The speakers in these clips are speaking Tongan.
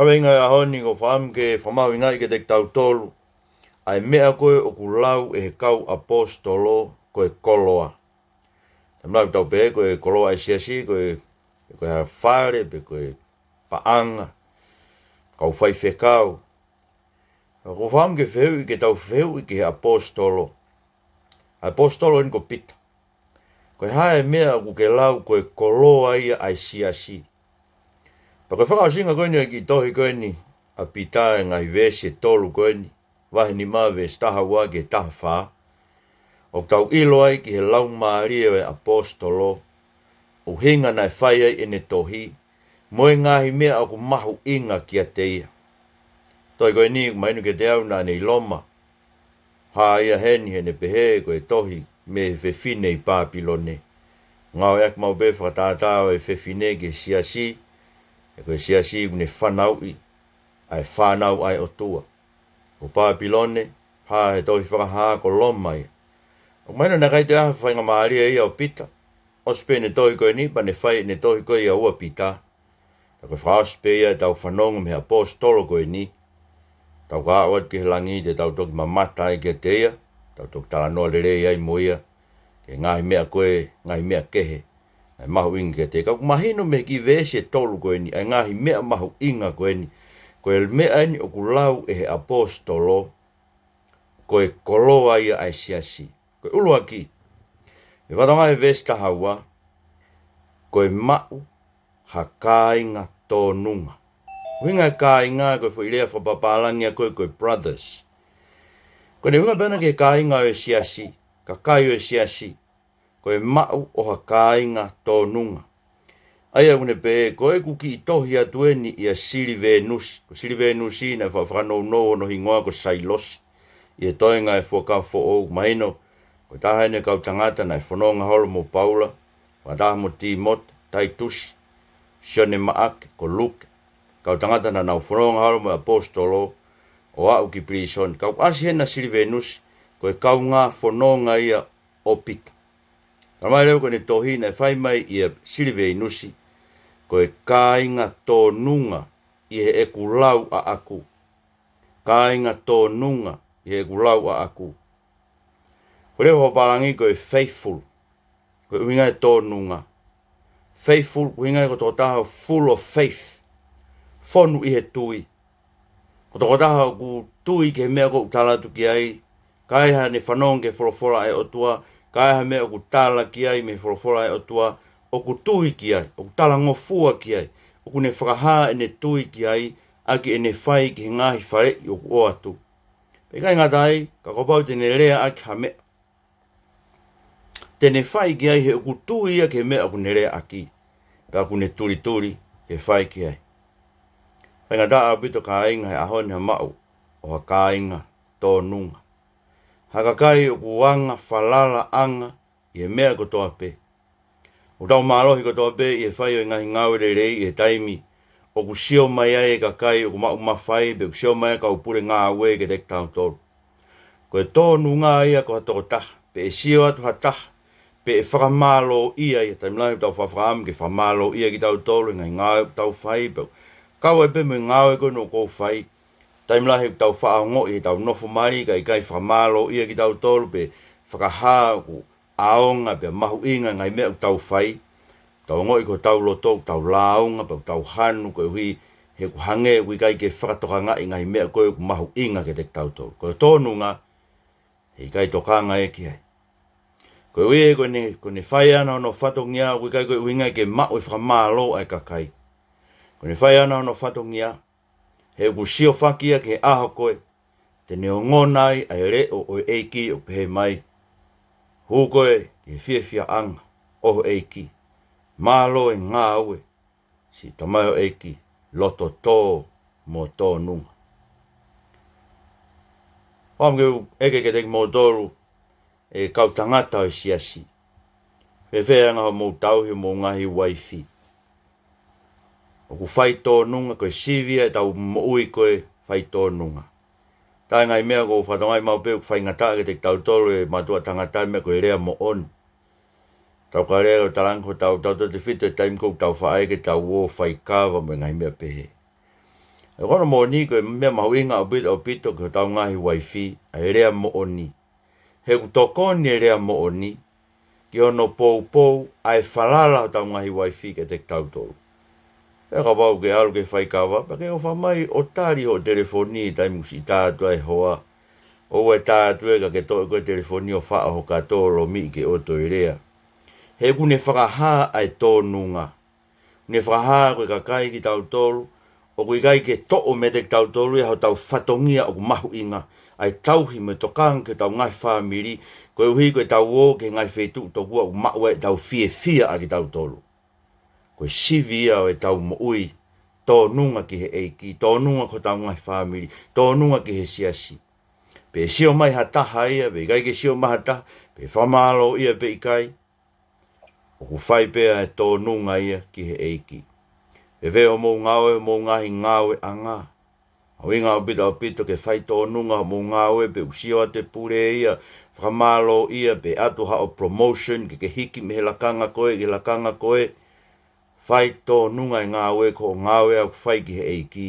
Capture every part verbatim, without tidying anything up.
Kaveinga ʻo e ʻaho ni, ʻoku ou fakaʻamu ke fakamahuʻingaʻi kiate kitautolu ʻa e meʻa ko ē ʻoku lau ʻe he kau ʻaposetolo ko e koloa. Taimi lahi ʻoku tau pehē ko e koloa ʻa e siasi, ko e, ko e fale, pe ko e paʻanga, kau faifekau. Ka ʻoku ou fakaʻamu ke fehuʻi, ke tau fehuʻi ki he ʻaposetolo. ʻAposetolo eni ko Pita. Ko e hā e meʻa ʻoku ke lau ko e koloa ia ʻa e siasi? Pea ko e fakaʻosinga ko eni ʻo e kiʻi tohi ko eni ʻa Pita, e ngaahi veesi ʻe tolu ko eni, vahe nima veesi taha ua ki he taha fā, ʻoku tau ʻilo ai ki he laumālie ʻo e ʻaposetolo, ʻuhinga naʻe fai ai ʻene tohi, mo e ngaahi meʻa ʻoku mahuʻinga kiate ia. Tohi ko eni, mahino kiate au naʻa ne ʻi Loma. Hā ia heni heʻene pehē ko e tohi mei he fefine ʻi Pāpilone. Ngāueʻaki maʻu pē fakatātā ʻo e fefine ki he siasi, he ko e siasi ʻoku ne fanauʻi ʻa e fānau ʻa e ʻOtua. Ko Pāpilone, hā he tohi Fakahā ko Loma ia. ʻOku mahino naʻe ʻikai toe ʻi ai ha faingamālie ia ʻo Pita. ʻOsi pē ʻene tohi ko eni, pea ne fai ʻene tohi ko ia ʻa Pita. Ka ko e fakaʻosi pē ia ʻetau fanongo mei he ʻaposetolo ko eni. Tau ka aʻu atu ki he langi te tau toki mamata ai kiate ia, tau toki talanoa lelei ai mo ia ki he ngaahi meʻa ko ē, ngaahi meʻa kehe naʻe mahuʻinga kiate ia. Ka ʻoku mahino mei he kiʻi veesi ʻe tolu ko eni, ʻa e ngaahi meʻa mahuʻinga ko eni, ko e meʻa eni ʻoku lau ʻe he ʻaposetolo ko e koloa ia ʻa e siasi. Ko e ʻuluaki, ʻi he vatonga ʻe veesi taha ua, ko e maʻu ha kāinga tōnunga. ʻUhinga e kāinga, ko e foʻi lea fakapapālangi ia ko ē ko e brothers. Ko ʻene ʻuhinga pē ena ki he kāinga ʻo e siasi, kakai ʻo e siasi, ko e maʻu ʻo ha kāinga tōnunga. ʻA ia ʻoku ne pehē, ko ʻeku kiʻi tohi atu eni ʻia Silivenusi. Ko Silivenusi naʻe fa-, fakanounou hono hingoa ko Sailosi ʻi he toenga ʻo e Fuakava Foʻou. Mahino ko e taha eni e kau tangata naʻe fononga holo mo Paula, fakataha mo Tīmote, Taitusi, Sione Maʻake, ko Luke. Kau tangata naʻa nau fononga holo mo e ʻaposetolo ʻo aʻu ki pilīsone. Ka ʻoku ʻasi heni ʻa Silivenusi, ko e kaungā fononga ia ʻo Pita. Talamai leva ko ʻene tohi naʻe fai mai ʻia Silivenusi, ko e kāinga tōnunga ʻi heʻeku lau ʻaʻaku. Kāinga tōnunga ʻi heʻeku lau ʻaʻaku. Ko e lea fakapapālangi ko e faithful. Ko e ʻuhinga e tōnunga. Faithful, ʻuhinga ia ko e tokotaha full of faith. Fonu ʻi he tui. Ko e tokotaha ʻoku tui ki he meʻa ʻoku tala atu ki ai, ka ʻi haʻane fanongo ki he folofola ʻa e ʻOtua, ka ʻi ha meʻa ʻoku tala ki ai mei he folofola ʻa e ʻOtua, ʻoku tui ki ai, ʻoku talangofua ki ai, ʻoku ne fakahā ʻene tui ki ai, ʻaki ʻene fai ki he ngaahi faleʻi ʻoku ʻoatu. Pea ʻikai ngata ai, ka kuo pau te ne leaʻaki ha meʻa, te ne fai ki ai he ʻoku tui ia ki he meʻa ʻoku ne leaʻaki, pea ʻoku ne tulituli ke fai ki ai. Faingataʻa ʻaupito kāinga he ʻaho ni ha maʻu ʻo ha kāinga tōnunga. Ha kakai ʻoku anga falalaʻanga ʻi he meʻa kotoa pē. ʻOku tau mālohi kotoa pē ʻi he fai ʻo e ngaahi ngāue lelei ʻi he taimi ʻoku sio mai ai e kakai ʻoku maʻu mafai, pe ʻoku sio mai ai e kau pule ngāue kiate kitautolu. Ko e tōnunga ia ko ha tokotaha, pe ʻe sio atu ha taha, pe ʻe fakamālōʻia ia. Taimi lahi ʻoku tau faʻa fakaʻamu ke fakamālōʻia kitautolu he ngaahi ngāue ʻoku tau fai, pe ʻoku kau ai pē mo e ngāue ko eni ʻoku ou fai. Taimi lahi ʻoku tau faʻa ongoʻi heʻetau nofo mali kae ʻikai fakamālōʻia kitautolu pe fakahā ʻoku ʻaonga pea mahuʻinga e ngaahi meʻa ʻoku tau fai. Tau ongoʻi ko hotau loto ʻoku tau lāunga pea ʻoku tau hanu koeʻuhi he ʻoku hangē ʻoku ʻikai ke fakatokangaʻi e ngaahi meʻa ko ē ʻoku mahuʻinga kiate kitautolu. Ko e tōnunga, he ʻikai tokanga ia ki ai. Koeʻuhi he ko ʻene, ko ʻene fai ʻana hono fatongia, ʻoku ʻikai ko e ʻuhinga ia ke maʻu e fakamālō ʻa e kakai. Ko ʻene fai ʻana hono fatongia, he ʻoku siofaki ia ki he ʻaho ko ē te ne ongona ai ʻa e leʻo ʻo e ʻEiki ʻoku pehē mai, hū koe ki he fiefiaʻanga ʻo e ʻEiki. Mālō e ngāue, siʻi tamaioʻeiki, loto tō mo tōnunga. Fakaʻamu ke u ʻeke kiate kimoutolu, e kau tangata ʻo e siasi. Fēfē ʻa e anga hoʻomou tauhi homou ngaahi uaifi? ʻOku fai tōnunga? Ko e sivi ia ʻetau moʻui ko e fai tōnunga. Taha e ngaahi meʻa ʻoku ou fakatokangaʻi maʻu pē ʻoku faingataʻa kiate kitautolu e mātuʻa tangata, meʻa ko e lea moʻoni. Tau ka lea ʻo talangi ko hotau tautefito he taimi ko ē ʻoku tau faʻa ʻeke ʻetau ō fai kava mo e ngaahi meʻa pehē. He ko hono moʻoni ko e meʻa mahuʻinga ʻaupito, ʻaupito ki hotau ngaahi uaifi, ʻa e lea moʻoni. He ʻoku tokoni e lea moʻoni ki hono poupou ʻa e falala hotau ngaahi uaifi kiate kitautolu. He kapau ke ʻalu ke faikava, pea ke ʻofa mai ʻo tali hoʻo telefoni he taimi ʻoku siʻi tā atu ai e hoa. ʻOua ʻe tā atu ē ka ke toʻo ʻe koe e telefoni ʻo faʻo ho kato ʻo lomiʻi ke ʻoua toe lea. He ʻoku ne fakahā ʻa e tōnunga. Ne fakahā ko e kakai kitautolu, ʻoku ʻikai ke toʻo meiate kitautolu ia hotau fatongia ʻoku mahuʻinga, ʻa e tauhi mo e tokanga ki hotau ngaahi fāmili, koeʻuhi ko ʻetau ō ki he ngaahi feituʻu tokua ʻoku maʻu ai ʻetau fiefia ʻa kitautolu. Ko e sivi ia ʻo ʻetau moʻui, tōnunga ki he ʻEiki, tōnunga ki hotau ngaahi fāmili, tōnunga ki he siasi. Pe sio mai ha taha ia, pe ʻikai ke sio mai ha taha, pe fakamālō ia pe ʻikai, ʻoku fai pē ʻa e tōnunga ia ki he ʻEiki. Fēfē hoʻomou ngāue, hoʻomou ngaahi ngāueʻanga? Mahuʻinga ʻaupito, ʻaupito ke fai tōnunga hoʻomou ngāue, pe ʻoku sio atu e pule ia, fakamālō ia, pe ʻatu haʻo promotion, ke ke hiki mei he lakanga ko ē ki he lakanga ko ē. Fai tōnunga e ngāue, ko hoʻo ngāue ʻoku fai ki he ʻEiki.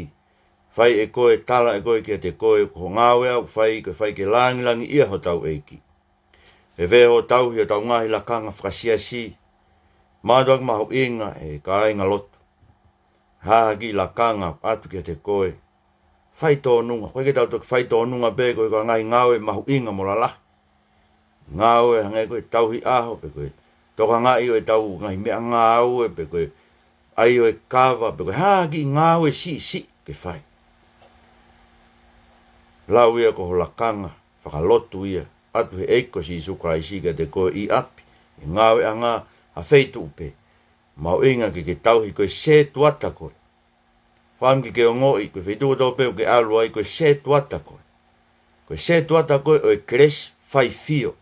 Fai ʻe koe, tala ʻe koe kiate koe, ko hoʻo ngāue ʻoku fai, ko e fai ke lāngilangiʻia hotau ʻEiki. Fēfē hoʻo tauhi hotau ngaahi lakanga fakasiasi? Mātuʻaki mahuʻinga e kāinga lotu. Hā ha kiʻi lakanga ʻoku ʻatu kiate koe, fai tōnunga. ʻOku ʻikai ke tau toki fai tōnunga pē koeʻuhi ko e ngaahi ngāue mahuʻinga mo lalahi. Ngāue hangē ko e tauhi ʻaho, pe ko e tokangaʻi ʻo ʻetau ngaahi meʻangāue, pe ko e ʻai ʻo e kava, pe ko e hā ha kiʻi ngāue siʻisiʻi ke fai. Lau ia ko ho lakanga fakalotu ia, ʻatu he ʻEiki ko Sīsū Kalaisi kiate koe ʻi ʻapi, ʻi he ngāueʻanga, ha feituʻu pē. Mahuʻinga ke ke tauhi ko e sētuata koe. Fāmili, ke ke ongoʻi, ko e feituʻu kotoa pē ʻoku ke ʻalu ai, ko e sētuata koe. Ko e sētuata koe ʻo e kelesi faifio.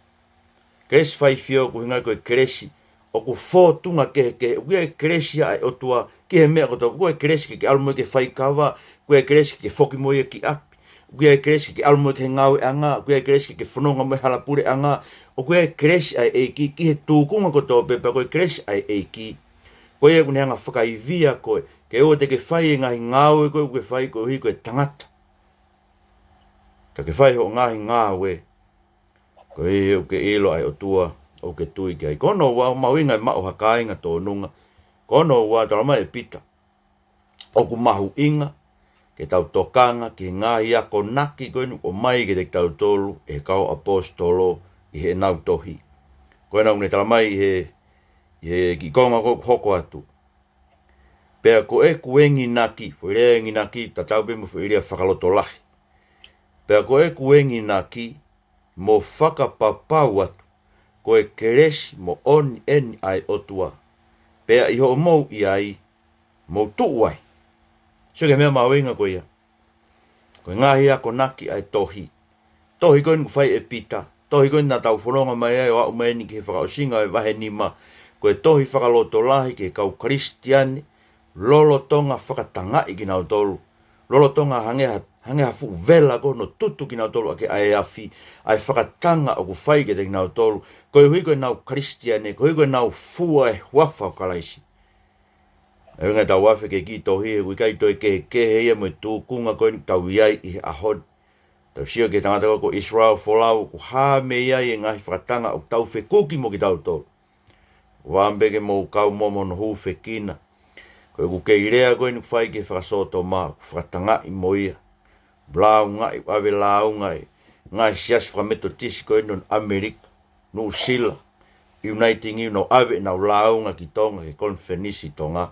Kelesi faifio ʻoku ʻuhinga ko e kelesi ʻoku fōtunga kehekehe, ʻoku ʻi ai e kelesi ʻa e ʻOtua ki he meʻa kotoa. ʻOku ʻi ai e kelesi ke ke ʻalu mo ia ki he faikava, ʻoku ʻi ai e kelesi ke ke foki mo ia ki ʻapi. ʻOku ʻi ai e kelesi ke ke ʻalu mo ia ki he ngāueʻanga, ʻoku ʻi ai e kelesi ke ke fononga mo ia he hala puleʻanga. ʻOku ʻi ai e kelesi ʻa e ʻEiki ki he tūkunga kotoa pē, pea ko e kelesi ʻa e ʻEiki, ko ia ʻoku ne hanga ʻo fakaivia koe, ke ʻoua te ke fai e ngaahi ngāue ko ē ʻoku ke fai koeʻuhi ko e tangata. Ka ke fai hoʻo ngaahi ngāue koeʻuhi ʻoku ke ʻilo ʻa e ʻOtua ʻoku ke tui ki ai. Ko hono ua, mahuʻinga e maʻu ha kāinga tōnunga. Ko hono ua, talamai ʻe Pita ʻoku mahuʻinga ke tau tokanga ki he ngaahi akonaki ko eni ʻoku ʻomai kiate kitautolu ʻe he kau ʻaposetolo ʻi heʻenau tohi. Ko ena ʻoku ne talamai ʻi he, ʻi he kiʻi konga ko ē ʻoku hoko atu. Pea ko ʻeku enginaki, foʻi lea enginaki tatau pē mo e foʻi lea fakalotolahi. Pea ko ʻeku enginaki mo fakapapau atu, ko e kelesi moʻoni eni ʻa e ʻOtua. Pea ʻi hoʻomou ʻi ai, mou tuʻu ai. Sio ki he meʻa mahuʻinga ko ia. Ko e ngaahi akonaki ʻa e tohi. Tohi ko eni ʻoku fai ʻe Pita. Tohi ko eni naʻa tau fononga mai ai ʻo aʻu mai eni ki he fakaʻosinga ʻo e vahe nima. Ko e tohi fakalotolahi ki he kau Kalisitiane lolotonga fakatangaʻi kinautolu. Lolotonga hangē ha, hangē ha fuʻu vela ko hono tutu kinautolu ʻaki ʻa e afi, ʻa e fakatanga ʻoku fai kiate kinautolu, koeʻuhi ko ʻenau Kalisitiane, koeʻuhi ko ʻenau fua e huafa ʻo Kalaisi. ʻE ʻuhinga ʻetau afe ki he kiʻi tohi, he ʻoku ʻikai toe kehekehe ia mo e tūkunga ko eni ʻoku tau ʻi ai ʻi he ʻaho ni. Tau sio ki he tangata ko ē ko Israel Folau, ʻoku hā mei ai e ngaahi fakatanga ʻoku tau fekuki mo kitautolu. ʻOku ou pehē ke mou kau mo hono hūfekina. Ko ʻeku kei lea ko eni ʻoku fai ki he fakasōtoma, ʻoku fakatangaʻi mo ia. Lāungaʻi, ʻave lāunga e ngaahi siasi fakametotisi ko eni ʻo ʻAmelika, Nuʻusila, Uniting ʻi hono ʻave ʻenau lāunga ki Tonga, ki he konifelenisi Tonga.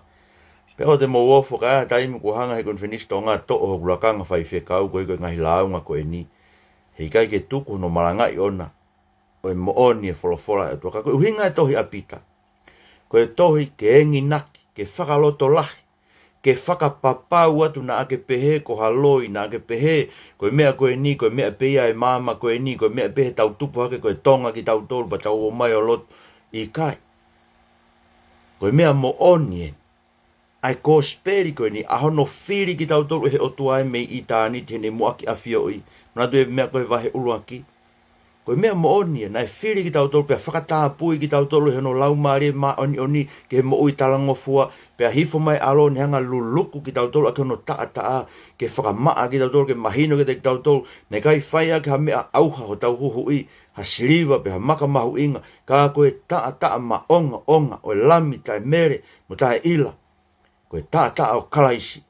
Pea ʻoua te mou ofo, ka ʻi ai ha taimi kuo hanga ʻe he konifelenisi Tonga ʻo toʻo hoku lakanga faifekau koeʻuhi ko e ngaahi lāunga ko eni. He ʻikai ke tuku hono malangaʻi ʻona ʻo e moʻoni e folofola ʻa e ʻOtua. Ka ko e ʻuhinga e tohi ʻa Pita, ko e tohi ke enginaki, ke fakalotolahi, ke fakapapau atu naʻa ke pehē ko ha loi, naʻa ke pehē ko e meʻa ko eni, ko e meʻa pē ia e maama ko eni, ko e meʻa pē he tau tupu hake ko e Tonga kitautolu pea tau ō mai ʻo lotu. ʻIkai. Ko e meʻa moʻoni eni ʻa e kosipeli ko eni, ʻa hono fili kitautolu ʻe he ʻOtua ē mei ʻitāniti heʻene muʻaki ʻafioʻi. Manatu e meʻa ko ē he vahe ʻuluaki. Ko e meʻa moʻoni ia, naʻe fili kitautolu pea fakatapui kitautolu ʻe hono Laumālie Māʻoniʻoni ki he moʻui talangofua, pea hifo mai ʻa e ʻAlo ʻo ne hanga ʻo luluku kitautolu ʻaki hono taʻataʻa, ke fakamaʻa kitautolu, ke mahino kiate kitautolu naʻe ʻikai fai ʻaki ha meʻa ʻauha hotau huhuʻi, ha siliva pe ha maka mahuʻinga, ka ko e taʻataʻa maʻongoʻonga ʻo e Lami taʻemele mo taʻeʻila. Ko e taʻataʻa ʻo Kalaisi.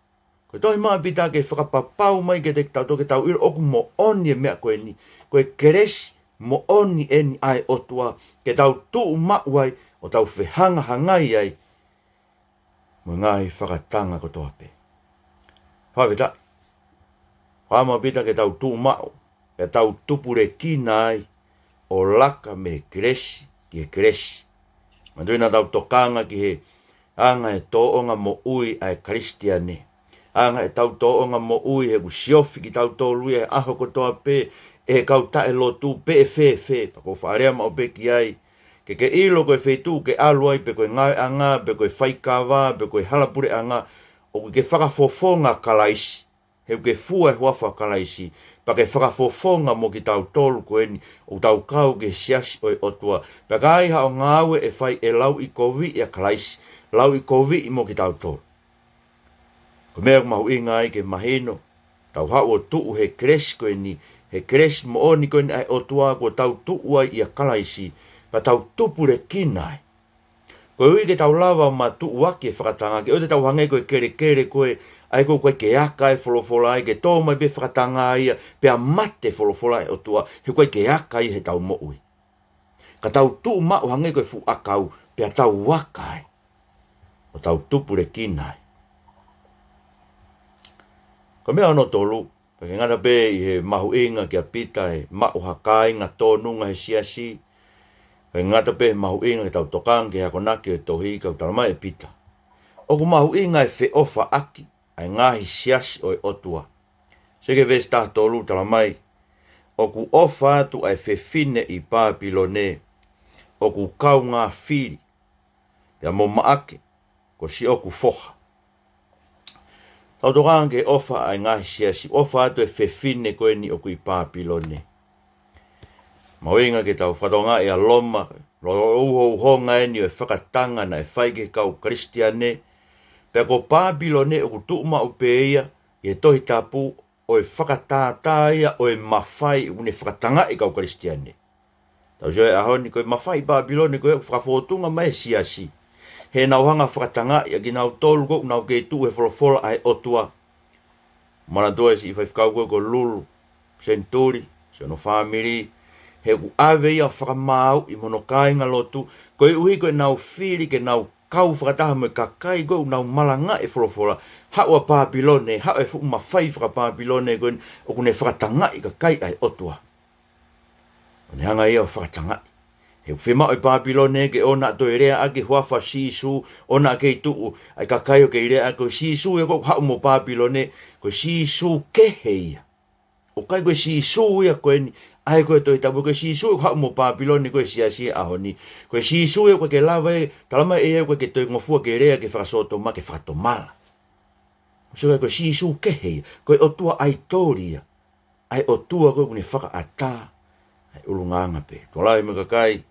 Ko e tohi mai ʻa Pita ke fakapapau mai kiate kitautolu ke tau ʻilo ʻoku moʻoni e meʻa ko eni. Ko e kelesi moʻoni eni ʻa e ʻOtua ke tau tuʻu maʻu ai ʻo tau fehangahangai ai mo e ngaahi fakatanga kotoa pē. Fakafetaʻi. Fai mai ʻa Pita ke tau tuʻu maʻu, pea tau tupulekina ai ʻo laka mei he kelesi ki he kelesi. Manatuʻi naʻa tau tokanga ki he anga e tōʻonga moʻui ʻa e Kalisitiane. Anga ʻetau tōʻonga moʻui he ʻoku siofi kitautolu ia he ʻaho kotoa pē ʻe he kau taʻelotu pe ʻe fēfē, pea ʻoku ou faʻa lea maʻu pē ki ai. Ke ke ʻilo ko e feituʻu ke ʻalu ai pe ko e ngāueʻanga, pe ko e faikava, pe ko e hala puleʻanga, ʻoku ke fakafofonga Kalaisi. He ʻoku ke fua e huafa ʻo Kalaisi, pea ke fakafofonga mo kitautolu ko eni ʻoku tau kau ki he siasi ʻo e ʻOtua. Pea ka ai haʻo ngāue ʻe fai ʻe lauʻikoviʻi ʻa Kalaisi, lauʻikoviʻi mo kitautolu. Ko e meʻa ʻoku mahuʻinga ai ke mahino, tau haʻu ʻo tuʻu he kelesi ko eni, he kelesi moʻoni ko eni ʻa e ʻOtua kuo tau tuʻu ai ʻia Kalaisi, pea tau tupulekina ai. Koeʻuhi ke tau lava ʻo matuʻuaki e fakatanga, ke ʻoua te tau hangē ko e kelekele ko ē, ʻa ia ʻoku ʻikai ke aka e folofola ai, ke tō mai pē fakatanga ia, pea mate folofola ʻa e ʻOtua, he ʻoku ʻikai ke aka ia heʻetau moʻui. Ka tau tuʻu maʻu hangē ko e fuʻu ʻakau, pea tau aka ai ʻo tau tupulekina ai. Ko e meʻa hono tolu, ʻikai ke ngata pē ʻi he mahuʻinga kia Pita e maʻu ha kāinga tōnunga he siasi, ʻikai ke ngata pē he mahuʻinga ke tau tokanga ki he akonaki ʻo e tohi ka ʻoku tala mai ʻe Pita, ʻoku mahuʻinga e feʻofaʻaki ʻa e ngaahi siasi ʻo e ʻOtua. Sio ki he veesi taha tolu, tala mai, ʻoku ʻofa atu ʻa e fefine ʻi Pāpilone, ʻoku kaungā fili, pea mo Maʻake, ko siʻoku foha. Tau tokanga ki he ʻofa ʻa e ngaahi siasi, ʻofa atu e fefine ko eni ʻoku ʻi Pāpilone. Mahuʻinga ke tau fakatokangaʻi ʻa Loma, ʻoku ʻuhoʻuhonga eni ʻo e fakatanga naʻe fai ki he kau Kalisitiane, pea ko Pāpilone ʻoku tuʻu maʻu pē ia ʻi he Tohi Tapu ʻo e fakatātā ia ʻo e mafai ʻoku ne fakatangaʻi e kau Kalisitiane. Tau sio he ʻaho ni ko e mafai Pāpilone ko ē ʻoku fakafōtunga mai e siasi. He nau hanga fakatangaʻi ʻa kinautolu ko ē ʻoku nau kei tuʻu he folofola ʻa e ʻOtua. Manatuʻi e siʻi faifekau ko ē ko Lulu Senituli, siʻono fāmili, he ʻoku ʻave ia ʻo fakamāuʻi mo hono kāingalotu, koeʻuhi ko ʻenau fili ke nau kau fakataha mo e kakai ko ē ʻoku nau malangaʻi e folofola, haʻu ʻa Pāpilone, haʻu e fuʻu mafai fakapāpilone ko eni ʻoku ne fakatangaʻi e kakai ʻa e ʻOtua. ʻO ne hanga ia ʻo fakatangaʻi. He ʻoku fiemaʻu ʻe Pāpilone ke ʻoua naʻa toe lea ʻaki e huafa ʻo Sīsū, ʻoua naʻa kei tuʻu ʻa e kakai ʻo kei lea ʻaki ko e Sīsū ia ko ē ʻoku haʻu mo Pāpilone, ko e Sīsū kehe ia. ʻOku ʻikai ko e Sīsū ia ko eni ʻa ia ko ē ʻi he Tohi Tapu, ko e Sīsū ʻoku haʻu mo Pāpilone ko ē he siasi he ʻaho ni. Ko e Sīsū ia ʻoku ʻikai ke lava ʻe, tala mai ʻe ia ʻoku ʻikai ke toe ngofua ke lea ki he fakasōtoma, ke fakatomala. Sio ki ai, ko e Sīsū kehe ia, ko e ʻotua ʻaitoli ia. ʻA e ʻOtua ko ē ʻoku ne fakaʻatā ʻa e ʻulungaanga pē. Tokolahi mo e kakai,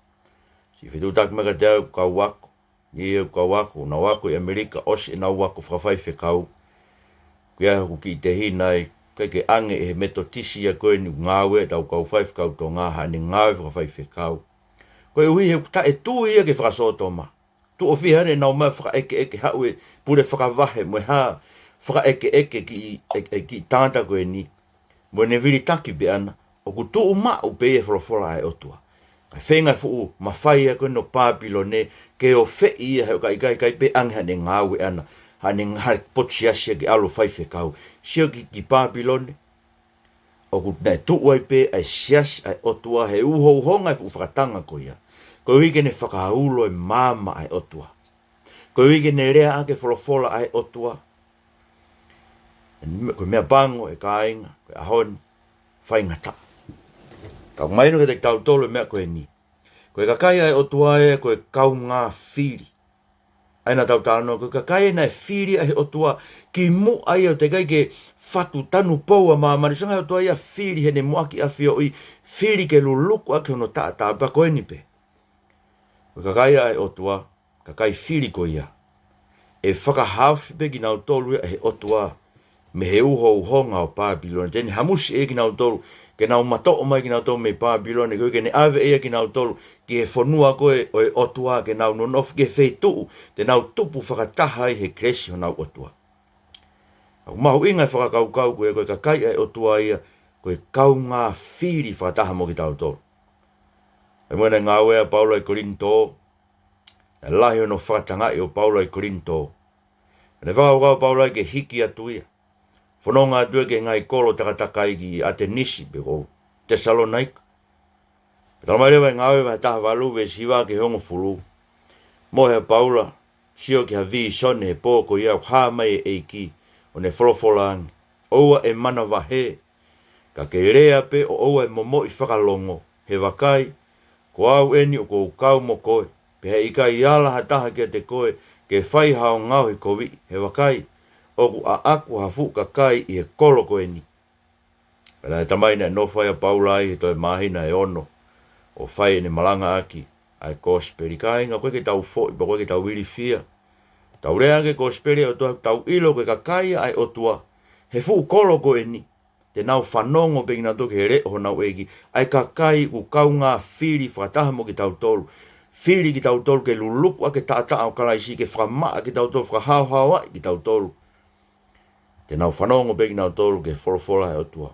siʻi fetuʻutaki mai kiate au ʻeku kau ako, ʻi heʻeku kau ako, naʻá ku ako ʻi ʻAmelika, ʻosi ʻenau ako fakafaifekau. Ko ia ʻoku kiʻi tehina ai, ʻikai ke ʻange ʻe he Metotisi ia ko eni ʻoku ngāue ʻetau kau faifekau Tonga haʻane ngāue fakafaifekau. Koeʻuhi he ʻoku taʻetui ia ki he fakasōtoma. Tuʻo fiha ʻenau ōmai ʻo fakaʻekeʻeke, haʻu e pule fakavahe mo e hā, fakaʻekeʻeke kiʻi, e, e kiʻi tangata ko eni, mo ʻene vilitaki pē ʻana, ʻoku tuʻu maʻu pē ia he folofola ʻa e ʻOtua. Kae feinga e fuʻu mafai ia ko eni ʻo Pāpilone ke ofeʻi ia he ʻoku ʻikai, ʻikai pē ʻange haʻane ngāue ʻana, haʻane ngā-, haʻane potu siasi ia ke ʻalu ʻo faifekau. Sio ki, ki Pāpilone, ʻoku ne tuʻu ai pē ʻa e siasi ʻa e ʻOtua he ʻuhoʻuhonga e fuʻu fakatanga ko ia. Koeʻuhi ke ne fakaulo e maama ʻa e ʻOtua. Koeʻuhi ke ne lea ʻaki e folofola ʻa e ʻOtua. Ko e meʻapango ʻe kāinga, ko e ʻaho ni, faingataʻa. Ka ʻoku mahino kiate kitautolu e meʻa ko eni. Ko e kakai ʻa e ʻOtua ē, ko e kaungā fili. ʻA ia naʻa tau talanoa, ko e kakai naʻe fili ʻe he ʻOtua kimuʻa ia ʻo teʻeki ai ke fatu tanu pou ʻa māmani, ʻoku hanga ʻe he ʻOtua ia ʻo fili heʻene muʻaki ʻafioʻi, fili ke luluku ʻaki hono taʻataʻa, pea ko eni pē. Ko e kakai ʻa e ʻOtua, kakai fili ko ia, ʻe fakahaofi pē kinautolu ia ʻe he ʻOtua mei he uhouhonga ʻo Pāpilone. Te ne hamusi ʻe ia kinautolu, ke nau matoʻo mai kinautolu mei Pāpilone, koeʻuhi ke ne ʻave ʻe ia kinautolu ki he fonua ko ē ʻo e ʻOtua, ke nau nonofo ki he feituʻu te nau tupu fakataha ai he kelesi honau ʻOtua. ʻOku mahuʻinga e fakakaukau ko e, ko e kakai ʻa e ʻOtua ia, ko e kaungā fili fakataha mo kitautolu. ʻI he moʻoni e ngāue ʻa Paula ʻi Kolinitō, naʻe lahi hono fakatangaʻi ʻo Paula ʻi Kolinitō. Naʻe fakakaukau ʻa Paula ke hiki atu ia, fononga atu ia ki he ngaahi kolo takatakai ki ʻAtenisi pe ko Tesalonaika. Pea talamai leva ʻi he Ngāue vahe taha valu veesi hiva ki he hongofulu: Mohe ʻa Paula, sio ki ha vīsone he pō ko ia ʻoku hā mai e ʻEiki, ʻo ne folofola ange, ʻOua ʻe manavahē, ka ke lea pē ʻo ʻoua ʻe momoʻi fakalongo, he vakai, ko au eni ʻoku ou kau mo koe, pea heʻikai ala ha taha kiate koe ke fai hao ngaohikoviʻi, he vakai, ʻoku ʻaʻaku ha fuʻu kakai ʻi he kolo ko eni. Pea naʻe talamai naʻe nofo ai ʻa Paula ai he toe māhina ʻe ono, ʻo fai ʻene malangaʻaki ʻa e kosipeli. Kāinga, ʻoku ʻikai ke tau foʻi, pea ʻoku ʻikai ke tau ilifia. Tau lea ki he kosipeli ʻa e ʻOtua, tau ʻilo ko e kakai ʻa e ʻOtua he fuʻu kolo ko eni, te nau fanongo pē kinautolu ki he leʻo honau ʻEiki, ʻa e kakai ʻoku kaungā fili fakataha mo kitautolu, fili kitautolu ke luluku ʻaki e taʻataʻa ʻo Kalaisi, ke fakamaʻa kitautolu, fakahaohaoaʻi kitautolu. Te nau fanongo pē kinautolu ki he folofola ʻa e ʻOtua.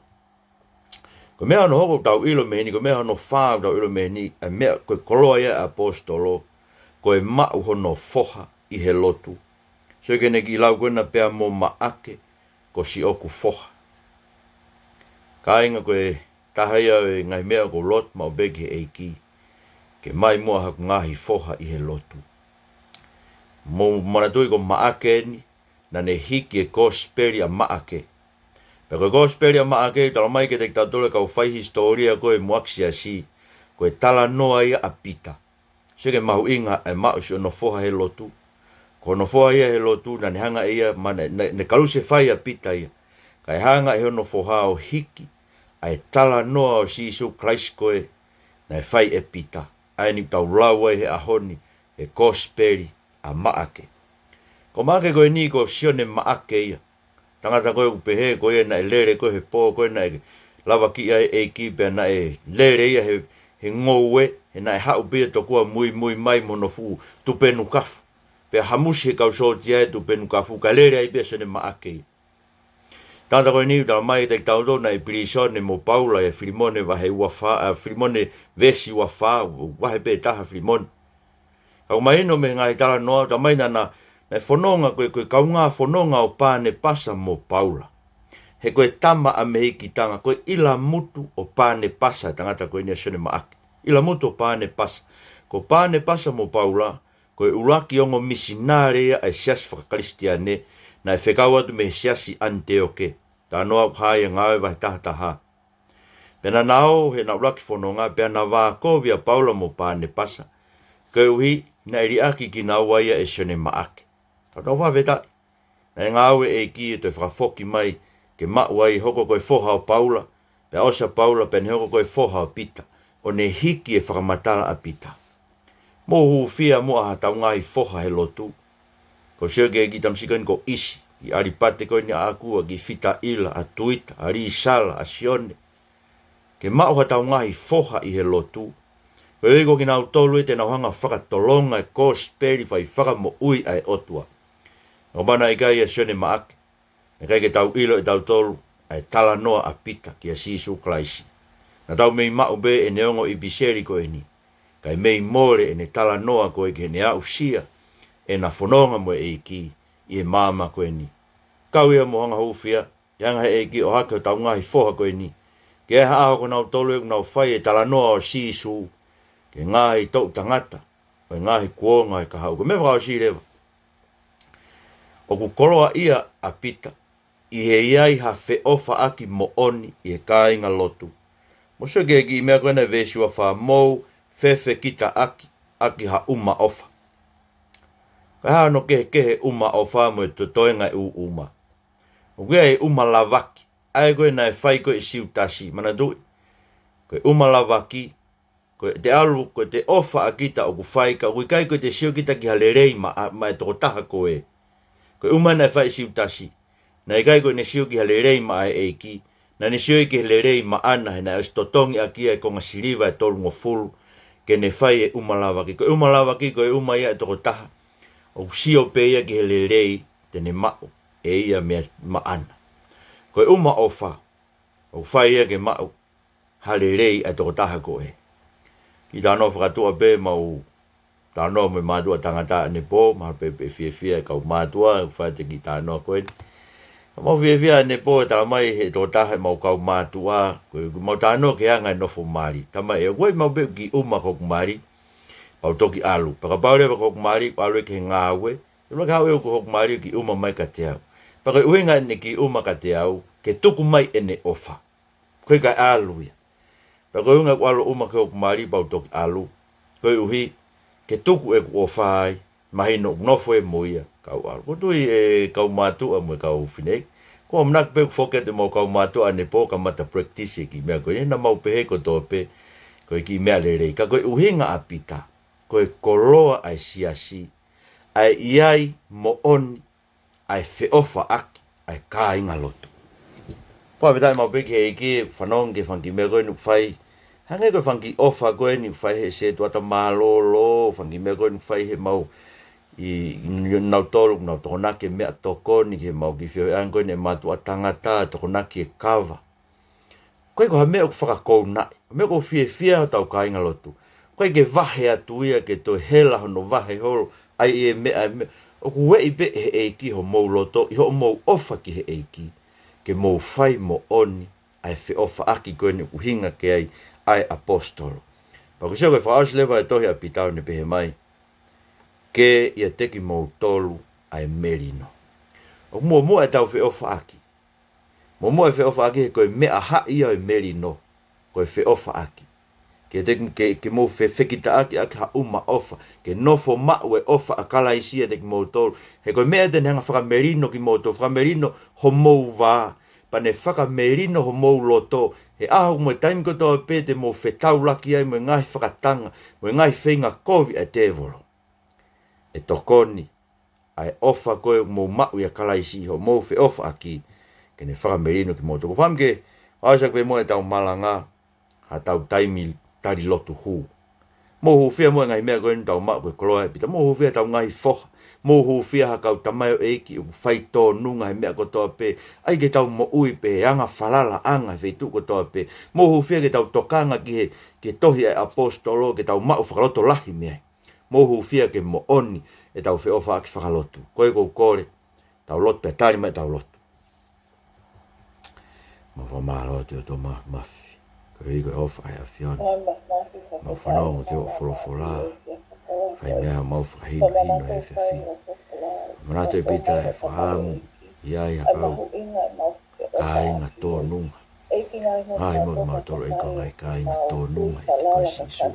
Ko e meʻa hono hoko ʻoku tau ʻilo mei heni, ko e meʻa hono fā ʻoku tau ʻilo mei heni, ʻa e meʻa ko e koloa ia ʻa e ʻaposetolo, ko e maʻu hono foha ʻi he lotu. Sio ki heʻene kiʻi lau ko ena, pea mo Maʻake, ko siʻoku foha. Kāinga, ko e taha ia ʻo e ngaahi meʻa ʻoku ou lotu maʻu pē ki he ʻEiki, ke ʻomai muʻa haku ngaahi foha ʻi he lotu. Mou manatuʻi ko Maʻake eni, naʻa ne hiki e kosipeli ʻa Maʻake. Pea ko e kosipeli ʻa Maʻake, talamai kiate kitautolu ʻe he kau faihisitōlia ko ē muʻaki siasi, ko e talanoa ia ʻa Pita. Sio ki he mahuʻinga ʻa e maʻu siʻono foha he lotu. Ko hono foha ia he lotu, naʻa ne hanga ʻe ia, ma ne, ne, ne kalusefai ʻa Pita ia, kae hanga ʻe hono foha ʻo hiki ʻa e talanoa ʻo Sīsū Kalaisi ko ē naʻe fai ʻe Pita, ʻa eni ʻoku tau lau ai he ʻaho ni e kosipeli ʻa Maʻake. Ko Maʻake ko eni ko Sione Maʻake ia. Tangata ko ē ʻoku pehē ko ia naʻe lele ko ē he pō ko ē naʻe lavakiʻi ai e ʻEiki, pea naʻe lele ia he, he ngoue, he naʻe haʻu pē ia tokua muimui mai mo hono fuʻu tupenu kafu. Pea hamusi he kau sōtia e tupenu kafu, kae lele ai pē ʻa Sione Maʻake ia. Tangata ko eni ʻoku talamai kiate kitautolu naʻe ʻi pilīsone mo Paula, ʻi he Filimone vahe ua fā, ʻa, Filimone veesi ua fā, vahe pē taha Filimone. Ka ʻoku mahino mei he ngaahi talanoa, talamai naʻa na, naʻe fononga ko e, ko e kaungā fononga ʻo Panepasa mo Paula. He ko e tama ʻa Mehikitanga, ko e ʻilamutu ʻo Panepasa, tangata ko eni ʻa Sione Maʻake. ʻIlamutu ʻo Panepasa. Ko Panepasa mo Paula, ko e ʻuluaki ongo misinale ia ʻa e siasi fakakalisitiane, naʻe fekau atu mei he siasi ʻAniteoke. Talanoa ʻoku hā ia Ngāue vahe taha taha. Pea naʻa na ō he ʻenau ʻuluaki fononga, pea na vākovi ʻa Paula mo Panepasa, koeʻuhi naʻe liʻaki kinaua ia ʻe Sione Maʻake. Ka tau fakafetaʻi, naʻe ngāue e ʻEiki ʻo toe fakafoki mai ke maʻu ai, hoko ko e foha ʻo Paula, pea ʻosi ʻa Paula pea ne hoko ko e foha ʻo Pita, ʻo ne hiki e fakamatala ʻa Pita. Mou hūfia muʻa haʻatau ngaahi foha he lotu. Ko e sio ki he kiʻi tamasiʻi ko eni ko ʻIsi, ʻi ʻAlipate ko eni ʻaʻaku, ʻa kiʻi Fitaʻila, ʻa Tuita, ʻa Lisala, ʻa Sione. Ke maʻu haʻatau ngaahi foha ʻi he lotu. Koeʻuhi ko kinautolu ē te nau hanga ʻo fakatolonga e kosipeli fai fakamoʻui ʻa e ʻOtua. Naʻe ʻikai ʻa Sione Maʻake, naʻe ʻikai ke tau ʻilo ʻe tautolu ʻa e talanoa ʻa Pita kia Sīsū Kalaisi. Naʻa tau mei maʻu pē ʻene ongo ʻipiseli ko eni, kae mei mole ʻene talanoa ko ē ki heʻene aʻusia ʻena fononga mo e ʻEiki ʻi he māmani ko eni. Kau ia mou hanga ʻo hūfia, ke hanga ʻe he ʻEiki ʻo ʻohake hotau ngaahi foha ko eni, ke ʻi ai ha ʻaho ko kinautolu ʻoku nau fai e talanoa ʻo Sīsū ki he ngaahi toʻu tangata ʻo e ngaahi kuonga ʻo e kahaʻu. Ko e meʻa fakaʻosi leva, ʻoku koloaʻia ʻa Pita ʻi he ʻi ai ha feʻofaʻaki moʻoni ʻi he kāingalotu. Mou sio ki he kiʻi meʻa ko ena ʻi he veesi ua fā: Mou fefekitaʻaki ʻaki ha ʻumaʻofa. Ko e hā hono kehekehe e ʻuma ʻofa mo e toenga e ʻū ʻuma? ʻOku ʻi ai e ʻuma lavaki, ʻa ia ko ē naʻe fai ko ē ʻe Siutasi. Manatuʻi, ko e ʻuma lavaki, ko ʻete ʻalu, ko ʻete ʻofa ʻa kita ʻoku fai, ka ʻoku ʻikai ko ʻete sio kita ki ha lelei maʻa, maʻa e tokotaha ko ē. Ko e ʻuma naʻe fai ʻe Siutasi, naʻe ʻikai ko ʻene sio ki ha lelei maʻa e ʻEiki, naʻa ne sio ia ki he lelei maʻana, he naʻe ʻosi totongi ʻaki ia e konga siliva ʻe tolungofulu ke ne fai e ʻuma lavaki. Ko e ʻuma lavaki, ko e ʻuma ia ʻa e tokotaha ʻoku sio pē ia ki he lelei te ne maʻu ʻe ia mei maʻana. Ko e ʻuma ʻofa, ʻoku fai ia ke maʻu ha lelei ʻa e tokotaha ko ē. Kiʻi talanoa fakatuʻa pē, mau talanoa mo e mātuʻa tangata ʻanepō, mahalo pē ʻe fiefia e kau mātuʻa ʻoku fai ʻete kiʻi talanoa ko eni. Ka mau fiefia ʻanepō, talamai ʻe he tokotaha ʻemau kau mātuʻa, ko ʻemau talanoa ki he anga e nofo mali. Talamai ʻe ʻoku ʻi ai maʻu pē kiʻi ʻuma ki hoku mali, pea u toki ʻalu. Pea kapau leva ko hoku mali ʻoku ʻalu ia ki he ngāue, ʻuluaki haʻu ia ʻo ʻoku hoku mali ʻo kiʻi ʻuma mai kiate au. Pea ko e ʻuhinga ʻene kiʻi ʻuma kiate au, ke tuku mai ʻene ʻofa. ʻOku ʻikai ʻalu ia. Pea ko e ʻuhinga ʻoku ʻalu ʻo ʻuma ki hoku mali pea u toki ʻalu, koeʻuhi ke tuku ʻeku ʻofa ai, mahino ʻoku nofo ia mo ia, ka u ʻalu. ʻOku ou tui e kau mātuʻa mo e kau fineʻeiki, ʻoku ou ʻamanaki pē ʻoku foki atu ʻemau kau mātuʻa ʻanepō ʻo kamata practice e kiʻi meʻa ko eni, naʻa mau pehē kotoa pē ko e kiʻi meʻa lelei. Ka ko e ʻuhinga ʻa Pita, ko e koloa ʻa e siasi, ʻa e ʻi ai moʻoni ʻa e feʻofaʻaki ʻa e kāingalotu. Pea fakafetaʻi maʻu pē ki he ʻEiki, fanongo ki he fanga kiʻi meʻa ko eni ʻoku fai. Hangē ko e fanga kiʻi ʻofa ko eni ʻoku fai ʻe he setuata mālōlō, fanga kiʻi meʻa ko eni ʻoku fai ʻe heʻemau, ʻi, ʻi, nautolu ʻoku nau tokonaki e meʻatokoni ki heʻemau kiʻi feohiʻanga ko eni e mātuʻa tangata, tokonaki e kava. ʻOku ʻikai ko ha meʻa ʻoku fakakounaʻi, ko e meʻa ʻoku fiefia hotau kāingalotu. ʻOku ʻikai ke vahe atu ia ke toe hela hono vahe holo, ʻa ia e meʻa, e meʻa. ʻOku ueʻi pē ʻe he ʻEiki homou loto, ʻi hoʻomou ʻofa ki he ʻEiki, ke mou fai moʻoni ʻa e feʻofaʻaki ko eni ʻoku ʻuhinga ki ai ʻa e ʻaposetolo. Pea ʻoku ou sio ko e fakaʻosi leva e tohi ʻa Pita ʻo ne pehē mai, ke ʻiate kimoutolu ʻa e melino. ʻOku muʻomuʻa ʻetau feʻofaʻaki. Muʻomuʻa e feʻofaʻaki he ko e meʻa haʻi ia ʻo e melino, ko e feʻofaʻaki. Ke te, ke, ke mou fefekitaʻaki ʻaki ha ʻuma ʻofa, ke nofo maʻu e ʻofa ʻa Kalaisi ʻiate kimoutolu. He ko e meʻa ia te ne hanga ʻo fakamelino kimoutolu, fakamelino homou vā, pea ne fakamelino homou loto, he ʻaho mo e taimi kotoa pē te mou fetaulaki ai mo e ngaahi fakatanga, mo e ngaahi feinga kovi ʻa e tēvolo. ʻE tokoni ʻa e ʻofa ko ē ʻoku mou maʻu ʻia Kalaisi ʻi hoʻomou feʻofaʻaki, ke ne fakamelino kimoutolu. Ko e fakaʻamu ke ʻosi ʻaki pē muʻa ʻetau malanga, haʻatau taimi tali lotu hū. Mou hūfia muʻa e ngaahi meʻa ko eni ʻoku tau maʻu ko e koloa ʻa Pita. Mou hūfia ʻetau ngaahi foha. Mou hūfia ha kau tamaioʻeiki ʻoku fai tōnunga he meʻa kotoa pē. ʻAi ke tau moʻui pē he anga falalaʻanga he feituʻu kotoa pē. Mou hūfia ke tau tokanga ki he, ki he tohi ʻa e ʻaposetolo, ke tau maʻu fakalotolahi mei ai. Mou hūfia ke moʻoni ʻetau feʻofaʻaki fakalotu. Ko ia ʻoku ou kole, tau lotu pea tali mai ʻetau lotu. Mau fakamālō atu ʻOtua Māfimafi, koeʻuhi ko e ʻofa ʻa e ʻAfiona. Mau fanongo ki hoʻo folofola, fai mei ai homau fakahinohino he efiafi. Manatu ʻe Pita ʻe fakaʻamu ʻi ai ha kau kāinga tōnunga. Ngaahi mo kimautolu ʻEiki ko e ngaahi kāinga tōnunga ʻiate koe Sīsū.